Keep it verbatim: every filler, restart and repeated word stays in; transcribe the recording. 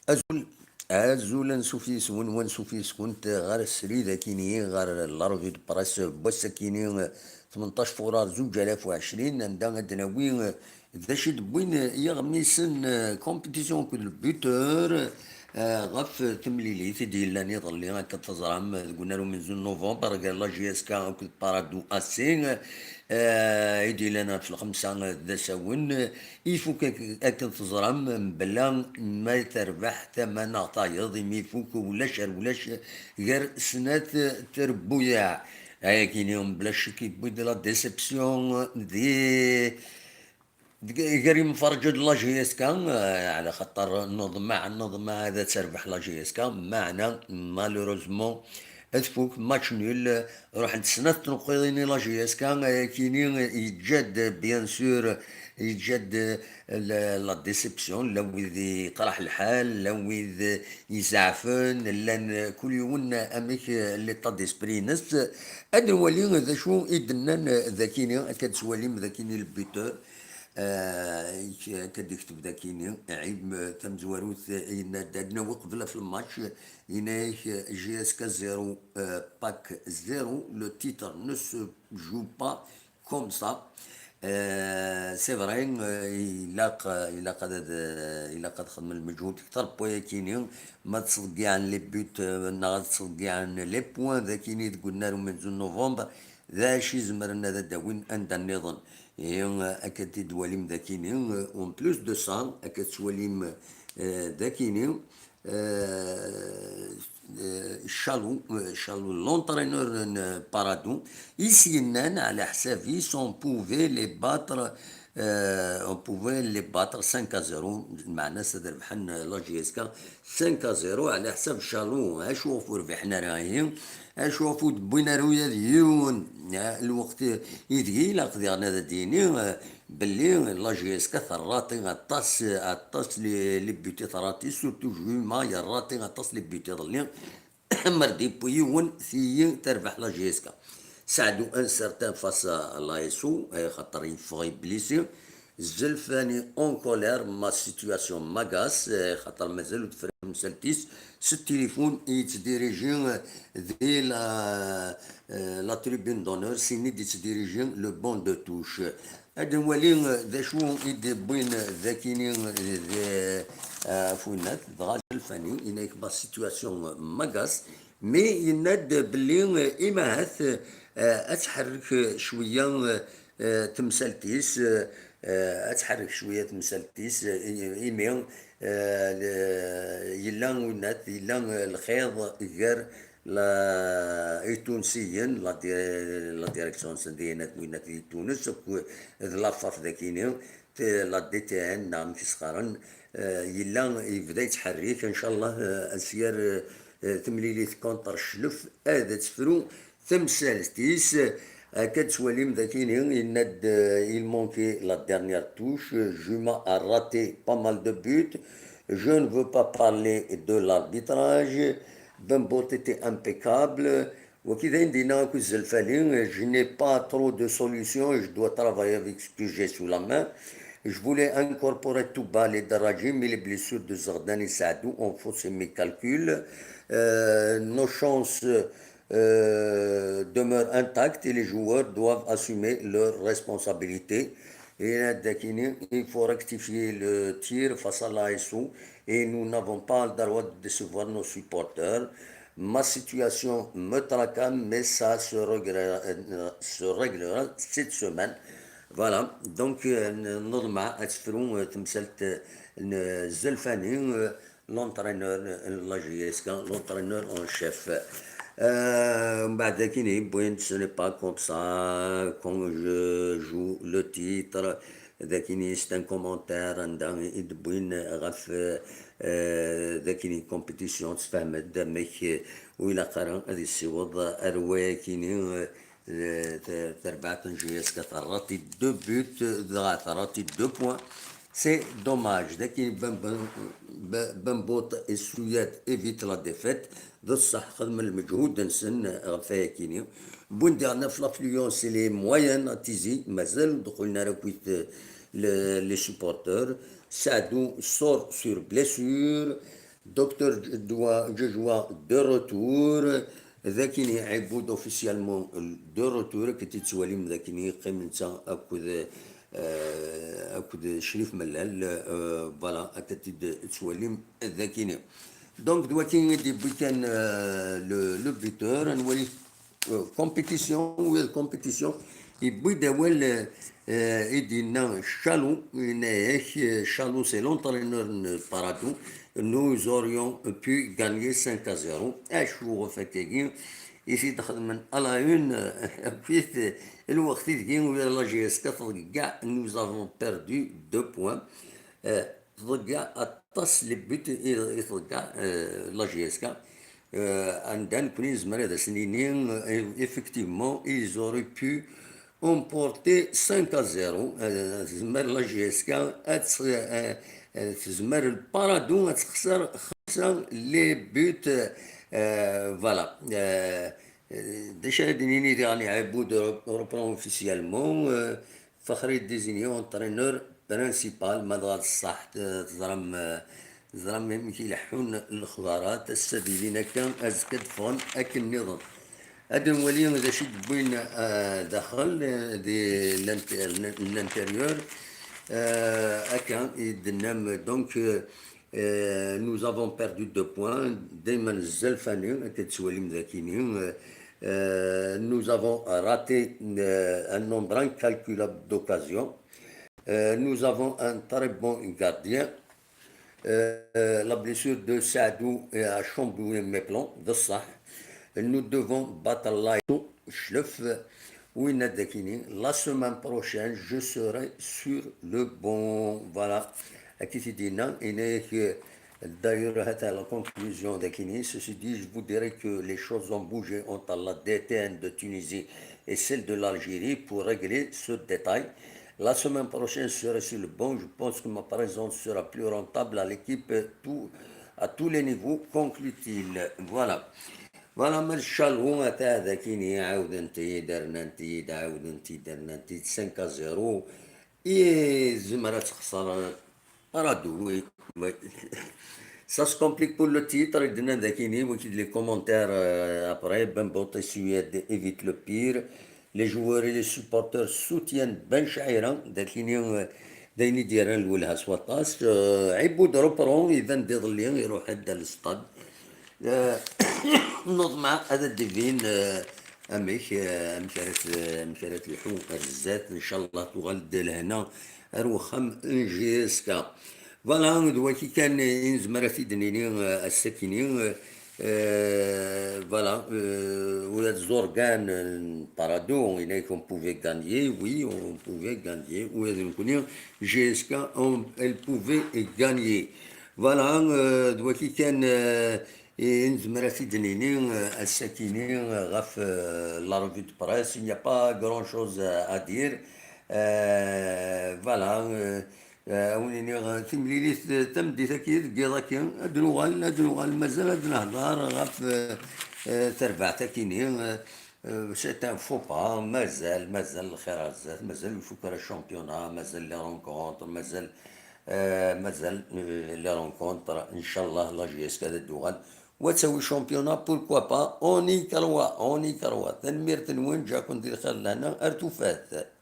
Azul, azul, ansuf yis-wen, wansuf yis-went ɣer srid akini, ɣer la revue de presse n wass akini, tmenṭac furar zuǧ alaf u ɛecrin, anda ad d-nawi d acu i d-wwin yiɣmisen, compétition akked le buteur, ɣef temlilit i d-yellan iḍelli, akka teẓram, deg unnar umenzu n november, gar la J S K akked Paradou A C, i d-yellan ɣef lxemsa d asawen. Ifuk ak-, akken teẓram, mebla ma terbeḥ tama neɣ tayeḍ, imi ifuk ulac ar ulac gar snat trebbuyaɛ. Ayakini, mebla ccek, yewwi-d la déception di, deg, gar yimferrǧen d la J S K, eh, ɛla xaṭer neḍmeɛ, neḍmeɛ ad terbeḥ la J S K, meɛna, malheureusement, ad tfuk match nul. Ruḥent snat tneqqiḍin i la J S K, ayakini yeǧǧa-d, bien sûr, yeǧǧa-d la, la déception, la wid yeqreḥ lḥal, la wid izeɛfen, llan kul yiwen amek l'état d'esprit-ines. Ad nwali d acu i d-nnan dakini, akka d-twalim dakini le buteur, eh, akka d-ikteb dakini, ɛib tamezwarut, yenna-d ad nawi qbel ɣef lmatch, yenna-ak J S K zéro, eh, Pack zéro, le titre ne se joue pas comme ça. Euh, c'est vrai, euh, ilaq, ilaq ad, ilaq ad xedmen lmeǧhud kter n wayakini, ma ttḍeggiɛen les buts, euh, neɣ ad ttḍeggiɛen les points dakini deg unnar umenzu n november, d acu izemren ad d-awin anda nniḍen. Ihi, euh, akka d-twalim dakini, euh, en plus de ça, akka tettwalim, euh, dakini, euh, euh, Chalou, euh, Chalou, l'entraîneur n Paradou, i s-yennan, ɛla ḥsabi, on pouvait les battre, euh, on pouvait les battre cinq à zéro, meɛna s ad rebḥen la J S K cinq à zéro, ɛla ḥsab Chalou, acu ɣef ur rbiḥen ara ihi, acu ɣef ur d-wwin ara ula d yiwen, eh, lweqt ideg ilaq diɣen ad d-yini, eh, belli la J S K terraṭi aṭas, aṭas les, les buts i terraṭi, surtout Juma yerraṭi aṭas les buts iḍelli. Mer d-yewwi yiwen, tiyi terbeḥ la J S K. Saɛdu un certain face à la S O, eh, xaṭer yeffeɣ yeblisi. Zelfani en colère, ma situation m'agace, eh, xaṭer mazal ur tefra temsalt-is. S tilifun i yettdiriji, eh, di la, eh, la tribune d'honneur, sin i d-yettdiriji le banc de touche. Ad nwali d acu i d-wwin dakini, d, eh, ɣef winnat, dɣa Zelfani, yenna-yak ma situation m'agace, mais yenna-d belli imahat, eh, ad tḥerrek cwiya, eh, temsalt-is, eh, ad tḥerrek cwiya temsalt-is, eh, imi, eh, le-, yella winnat, yella lxiḍ gar la, itunsiyen, la di-, la direction-nsen dinna, winnat di Tunes, akked la FAF dakini, t-, la D T N, neɣ amek i s-qqaren, eh, yella, yebda yettḥerrik, ncallah, eh, ad s-yerr, eh, temlilit contre Cclef, ad tefru temsalt-is. Akka d-twalim dakini, yenna-d, eh, il manquait la dernière touche, Juma a raté pas mal de buts, je ne veux pas parler de l'arbitrage, Bembout était impeccable. Waki d ayen d-yenna akk Zelfani, je n'ai pas trop de solutions, je dois travailler avec ce que j'ai sous la main. Je voulais incorporer Touba, les Darajim, mais les blessures de Zerdani Saadou ont faussé mes calculs. Euh, nos chances, euh, demeurent intactes et les joueurs doivent assumer leurs responsabilités. Et là, dakini, il faut rectifier le tir face à la S O et nous n'avons pas le droit de décevoir nos supporters. Ma situation me tracasse, mais ça se réglera, euh, se réglera cette semaine. Voilà, donc, euh, n-, neḍmeɛ ad tefru, euh, temsalt, euh, n Zelfani, euh, l'entraîneur, euh, la J S K, l'entraîneur en chef. Euh, mbeɛd akini, bon, ce n'est pas comme ça, quand je joue le titre, dakini, c'est un commentaire anda i d-wwin ɣef, eh, dakini compétition, tesfehmed amek, eh, ur ilaq ara ad yessiweḍ ar wayakini, eh, t-, terbaɛt n J S K terraṭi deux buts, dɣa terraṭi deux points. C'est dommage. Dakini, Bem-, Bem-, Bem-, Bembout et Souyad évite la défaite. D ṣṣeḥ, xedmen lmeǧhud-nsen ɣef wayakini. Wwin diɣen ɣef l'affluence, elle est moyenne à Tizi, mazal ur d-qqilen ara akkit, euh, le-, les supporters. Saadou sort sur blessure. Docteur Djoua, Djoua de retour. Dakini Iboud officiellement de retour. Akken tettwalim dakini qqim netta akked, euh, akked Crif Mellal. Euh, voilà, akken tettwalim dakini. Donc, d wakin i d-yewwi kan, euh, le, le buteur. Ad nwali euh, compétition, oui, compétition. Yewwi-d awal, euh, euh, i d-yenna Chalou, yenna-yak, euh, Chalou, c'est l'entraîneur n Paradou. Nous aurions pu gagner cinq à zéro. Acu ɣef akka-agi i t-id-xedmen à la une, euh, akkit, euh, lweqt ideg la J S K tḍeggeɛ, nous avons perdu deux points. Euh, tḍeggeɛ aṭas les buts i, i tḍeggeɛ, euh, la J S K. Euh, anda nekkni nezmer ad as-nini, euh, effectivement, ils auraient pu emporter cinq à zéro. Euh, tezmer la J S K ad tt-, euh, euh, tezmer le Paradou ad texser xemsa les buts. Euh, voilà. Euh, euh, d acu ara d-nini diɣen i Iboud reprend officiellement. Euh, Fakhri désigné entraîneur principal, ma dɣa d ṣṣeḥ, t-, teẓram, eh, teẓram amek i leḥḥun lexbarat, ass-a d ilin akka, azekka ad ffɣen akken nniḍen. Ad nwali d acu i d-wwin, eh, daxel, eh, di l'inter-, l'intérieur. Eh, akka i d-tennam, donc, eh, Euh, nous avons perdu deux points. دايما الزلفاني كتسوالي مذاكيني. Euh, euh, nous avons raté, euh, un nombre incalculable d'occasions. Euh, nous avons un très bon gardien. Euh, la blessure de Saadou a chamboulé mes plans, de ça. Nous devons battre la Chlef. Oui, Nadakini. La semaine prochaine, je serai sur le banc. Voilà. Akitidina, d'ailleurs, à la conclusion d'Akini, ceci dit, je vous dirais que les choses ont bougé entre la D T N de Tunisie et celle de l'Algérie pour régler ce détail. La semaine prochaine, je serai sur le banc. Je pense que ma présence sera plus rentable à l'équipe, tout, à tous les niveaux, conclut-il. Voilà. Voilà, ma d Chalou, ata dakini, ɛawdent-iyi-d, rnant-iyi-d, ɛawdent-iyi-d, rnant-iyi-d, cinq à zéro. I tezmer ad texser Paradou, oui, oui. Ça se complique pour le titre, i d-nnan dakini, wiki d les commentaires, euh, après, Bembo Tessued évite le pire. Les joueurs et les supporters soutiennent Ben Chaira, dakini, euh, d ayen i d-yerran lwelha s waṭas. Euh, Iboud reprend, iban-d iḍelli, iruḥ-d ar le stade. Euh, neḍmeɛ ad d-ibin, euh, amek, euh, amek ara t-, amek ara tleḥḥu ar zdat, ncallah tuɣal-d lehna ar wexxam n J S K. Voilà, d waki kan i nezmer ad t-id-nini, euh, ass-akini, euh, euh, voilà, euh, ula d Zorgan, euh, Parado, il a dit qu'on pouvait gagner, oui, on pouvait gagner, ula d nekkni, J S K, on, elle pouvait gagner. Voilà, euh, d waki kan, euh, i nezmer ad t-id-nini, euh, ass-akini, euh, ɣef, euh, la revue de presse, il n'y a pas grand-chose à, à dire. Euh, voilà, euh, euh, ad wen-iniɣ, euh, timlilit, euh, tameddit-agi, deg yiḍ-agi, ad nuɣal, ad nuɣal, mazal ad nehder ɣef, euh, euh, terbaɛt-akini, euh, euh, c'est un faux pas, mazal, mazal lxir ar zdat, mazal ur ifuk ara championnat, mazal les rencontres, mazal, euh, mazal, euh, les rencontres, inchallah, la J S K ad d-tuɣal. Wa d tawi championnat, pourquoi pas, on y croit, on y croit. Tanemmirt-nwen, ǧǧaken di lxir d lehna, ar tufat.